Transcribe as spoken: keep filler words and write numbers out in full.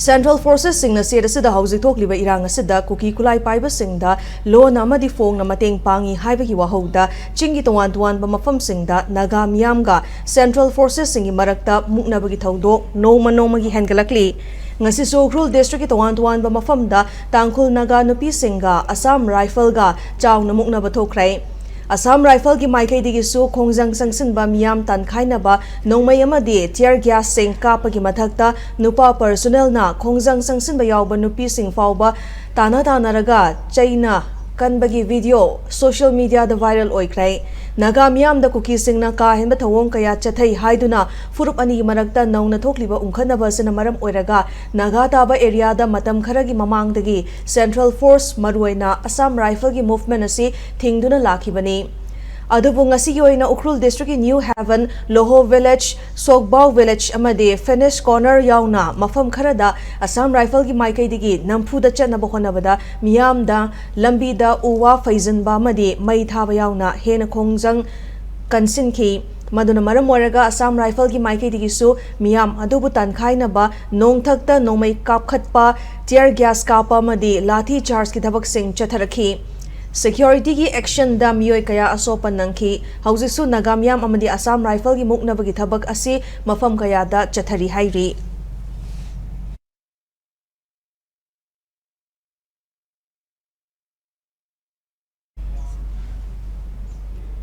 Central Forcesꯁꯤꯡꯅ set ꯑꯁꯤꯗ ꯍꯧꯖꯤꯛ ꯊꯣꯛꯂꯤꯕ ꯏꯔꯥꯡ ꯑꯁꯤꯗ ꯀꯨꯀꯤ ꯈꯨꯠꯂꯥꯏ ꯄꯥꯏꯕꯁꯤꯡꯗ ꯂꯣꯟꯅ ꯑꯃꯗꯤ ꯐꯣꯡꯅ ꯃꯇꯦꯡ ꯄꯥꯡꯏ ꯍꯥꯏꯕꯒꯤ ꯋꯥꯍꯧꯗ ꯆꯤꯡꯒꯤ ꯇꯣꯉꯥꯟ ꯇꯣꯉꯥꯟꯕ ꯃꯐꯝꯁꯤꯡꯗ ꯅꯥꯒꯥ ꯃꯤꯌꯥꯝꯒ Central Forcesꯁꯤꯡꯒꯤ ꯃꯔꯛꯇ ꯃꯨꯛꯅꯕꯒꯤ ꯊꯧꯗꯣꯛ ꯅꯣꯡꯃ ꯅꯣꯡꯃꯒꯤ ꯍꯦꯟꯒꯠꯂꯛꯂꯤ꯫ ꯉꯁꯤꯁꯨ ꯎꯈ꯭ꯔꯨꯜ districtꯀꯤ ꯇꯣꯉꯥꯟ ꯇꯣꯉꯥꯟꯕ ꯃꯐꯝꯗ ꯇꯥꯡꯈꯨꯜ ꯅꯥꯒꯥ ꯅꯨꯄꯤꯁꯤꯡꯒ Assam Rifleꯒ ꯆꯥꯎꯅ ꯃꯨꯛꯅꯕ ꯊꯣꯛꯈ꯭ꯔꯦ꯫ Assam Rifleꯒꯤ ꯃꯥꯏꯀꯩꯗꯒꯤꯁꯨ ꯈꯣꯡꯖꯪ ꯆꯪꯁꯤꯟꯕ ꯃꯤꯌꯥꯝ ꯇꯥꯟꯈꯥꯏꯅꯕ ꯅꯣꯡꯃꯩ ꯑꯃꯗꯤ tear gasꯁꯤꯡ ꯀꯥꯞꯄꯒꯤ ꯃꯊꯛꯇ ꯅꯨꯄꯥ personnelꯅ ꯈꯣꯡꯖꯪ ꯆꯪꯁꯤꯟꯕ ꯌꯥꯎꯕ ꯅꯨꯄꯤꯁꯤꯡ ꯐꯥꯎꯕ ꯇꯥꯟꯅ ꯇꯥꯟꯅꯔꯒ ꯆꯩꯅ ꯀꯟꯕꯒꯤ video social mediaꯗ viral ꯑꯣꯏꯈ꯭ꯔꯦ꯫ ꯅꯥꯒꯥ ꯃꯤꯌꯥꯝꯗ ꯀꯨꯀꯤꯁꯤꯡꯅ ꯀꯥ ꯍꯦꯟꯕ ꯊꯧꯑꯣꯡ ꯀꯌꯥ ꯆꯠꯊꯩ ꯍꯥꯏꯗꯨꯅ ꯐꯨꯔꯨꯞ ꯑꯅꯤꯒꯤ ꯃꯔꯛꯇ ꯅꯧꯅ ꯊꯣꯛꯂꯤꯕ ꯎꯪꯈꯠꯅꯕ ꯑꯁꯤꯅ ꯃꯔꯝ ꯑꯣꯏꯔꯒ ꯅꯥꯒꯥ ꯇꯥꯕ areaꯗ ꯃꯇꯝ ꯈꯔꯒꯤ ꯃꯃꯥꯡꯗꯒꯤ Central Force, ꯃꯔꯨꯑꯣꯏꯅ Assam Rifleꯒꯤ movement ꯑꯁꯤ ꯊꯤꯡꯗꯨꯅ ꯂꯥꯛꯈꯤꯕꯅꯤ꯫ ꯑꯗꯨꯕꯨ ꯉꯁꯤꯒꯤ ꯑꯣꯏꯅ Ukhrul districtꯀꯤ New Haven, Loho Village, Sogbao Village ꯑꯃꯗꯤ Finish Corner ꯌꯥꯎꯅ ꯃꯐꯝ ꯈꯔꯗ Assam Rifleꯒꯤ ꯃꯥꯏꯀꯩꯗꯒꯤ ꯅꯝꯐꯨꯗ ꯆꯠꯅꯕ ꯍꯣꯠꯅꯕꯗ ꯃꯤꯌꯥꯝꯗ ꯂꯝꯕꯤꯗ ꯎ ꯋꯥ ꯐꯩꯖꯤꯟꯕ ꯑꯃꯗꯤ ꯃꯩ ꯊꯥꯕ ꯌꯥꯎꯅ ꯍꯦꯟꯅ ꯈꯣꯡꯖꯪ ꯀꯟꯁꯤꯟꯈꯤ꯫ ꯃꯗꯨꯅ ꯃꯔꯝ ꯑꯣꯏꯔꯒ Assam Rifleꯒꯤ ꯃꯥꯏꯀꯩꯗꯒꯤꯁꯨ ꯃꯤꯌꯥꯝ ꯑꯗꯨꯕꯨ ꯇꯥꯟꯈꯥꯏꯅꯕ ꯅꯣꯡꯊꯛꯇ ꯅꯣꯡꯃꯩ ꯀꯥꯞꯈꯠꯄ, tear gas ꯀꯥꯞꯄ ꯑꯃꯗꯤ ꯂꯥꯊꯤ chargeꯀꯤ ꯊꯕꯛꯁꯤꯡ ꯆꯠꯊꯔꯛꯈꯤ꯫ Securityꯒꯤ actionꯗ ꯃꯤꯑꯣꯏ ꯀꯌꯥ ꯑꯁꯣꯛꯄ ꯅꯪꯈꯤ꯫ ꯍꯧꯖꯤꯛꯁꯨ ꯅꯥꯒꯥ ꯃꯤꯌꯥꯝ ꯑꯃꯗꯤ Assam Rifleꯒꯤ ꯃꯨꯛꯅꯕꯒꯤ ꯊꯕꯛ ꯑꯁꯤ ꯃꯐꯝ ꯀꯌꯥꯗ ꯆꯠꯊꯔꯤ ꯍꯥꯏꯔꯤ꯫